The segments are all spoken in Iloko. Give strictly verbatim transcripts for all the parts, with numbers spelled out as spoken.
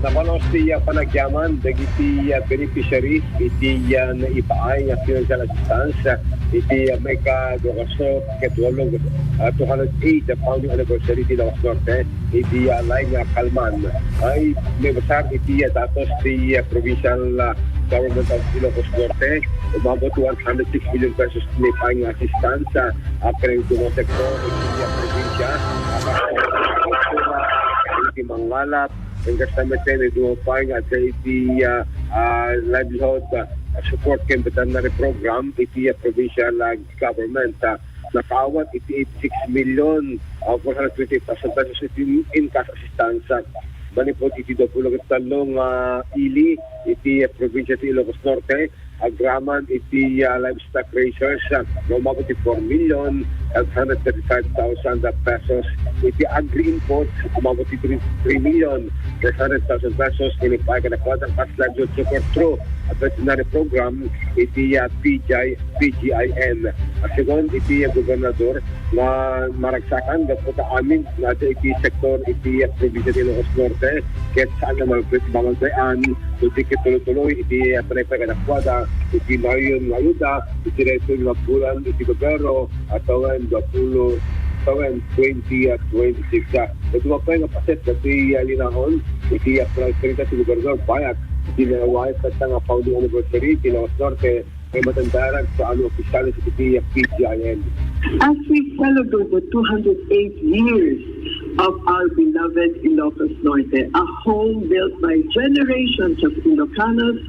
Napanos ti, ah, panagyaman dagiti, ah, beneficiaries iti, ah, naipaay nga financial assistance, ah, iti, ah, maikadua ket walo, ah, two hundred eight founding anniversary ti Ilocos Norte iti, ah, laing nga kalman. Ay, mabasar iti, ah, datos ti, ah, provincial, ah, government of Ilocos Norte, umabot one hundred six million pesos ti naipaay nga assistance, ah, a ken dua nga sektor iti, ah, probinsya, ah, iti mangngalap, ken kasta met ken dua pay nga adda iti, ah, ah, livelihood, ah, support ken veterinary program iti, ah, provincial, ah, government, ah, nakaawat iti eighty-six million, ah, four hundred twenty-eight thousand pesos iti in cash assistance, ah, manipud iti dua pulo ket tallo nga ili iti, ah, probinsya ti Ilocos Norte, agraman iti, ah, livestock raisers, ah, nga umabot ti four million five hundred thirty-five thousand pesos. Iti agri-inputs, umabot ti three, three million five hundred thousand pesos. Iti pay kadakuada kas livelihood support through a veterinary program iti, ah, P G I, P G I N. Sigun iti, ah, gobernador, nga maragsakan gapu ta amin nga adda iti sektor iti, ah, probinsya ti Ilocos Norte, ket saan nga mabagbayan, kundi ket tuloy-tuloy iti, ah, panagpay kadakuada iti nayon nga ayuda iti daytoy nga bulan iti Febrero, ah, tawen dua pulo, tawen twenty, ah, twenty-six. Ah, ket dua pay nga paset dati, ah, linaon iti, ah, panagsalita ti Gobernador Bayak iti nawayen kasta nga founding anniversary ti Ilocos Norte, kay matandaran sa ano opisyales iti P G I N. As we celebrate the two hundred eight years of our beloved Ilocos Norte, a home built by generations of Ilocanos,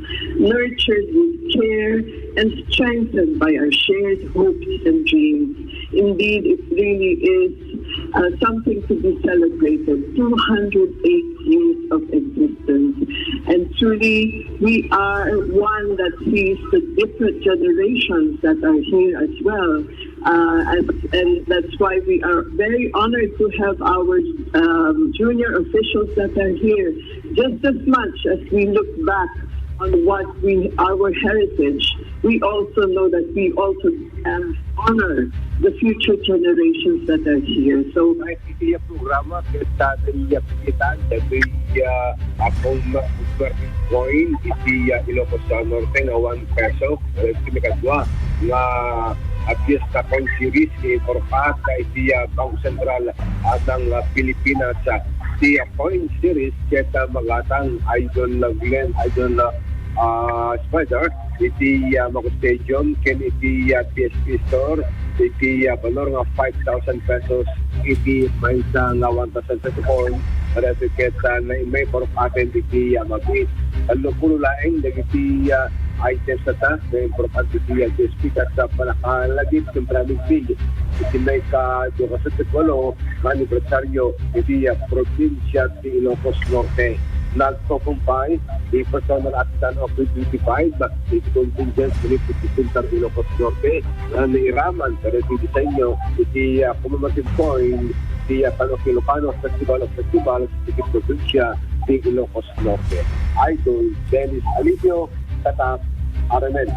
nurtured with care, and strengthened by our shared hopes and dreams. Indeed, it really is, uh, something to be celebrated. Two hundred eight years of existence. And truly, we are one that sees the different generations that are here as well. Uh, and, and that's why we are very honored to have our, um, junior officials that are here. Just as much as we look back on what we, our heritage, we also know that we also, uh, honor the future generations that are here. So, iti programa ket, ah, iya pikitan dagiti, ah, akong converting coin iti, ah, Ilocos Norte nga one peso, eh, iti kadua nga, ah, Fiesta Coin Series nga inkorporada iti, ah, Bangko Sentral, ah, ng, ah, Pilipinas. Ah, ti, ah, Coin Series ket, ah, magatang Idol Glenn, Idol, ah, Spider, iti, ah, Maco Stadium ken iti, ah, P S P Store iti, ah, balor nga five thousand pesos iti maysa nga one thousand peso coin. Kadagiti ket, ah, na may importante iti, ah, mabi. Tallo pulo laeng dagiti, ah, items dayta nga importante iti, ah, P S P ket, ah, panakalagip ken panagbigbig iti maikadua ket walo nga anibersaryo iti, ah, probinsya ti Ilocos Norte. Nagpakumpay ti personal assistant of twenty-five iti contingent relief iti Central Ilocos Norte nga nairaman kadagiti disenyo iti, ah, commemorative coin ti, ah, Pano Ilocano Festival of Festivals iti probinsya ti Ilocos Norte. Idol Dennis Alipio, Tatak, R M N.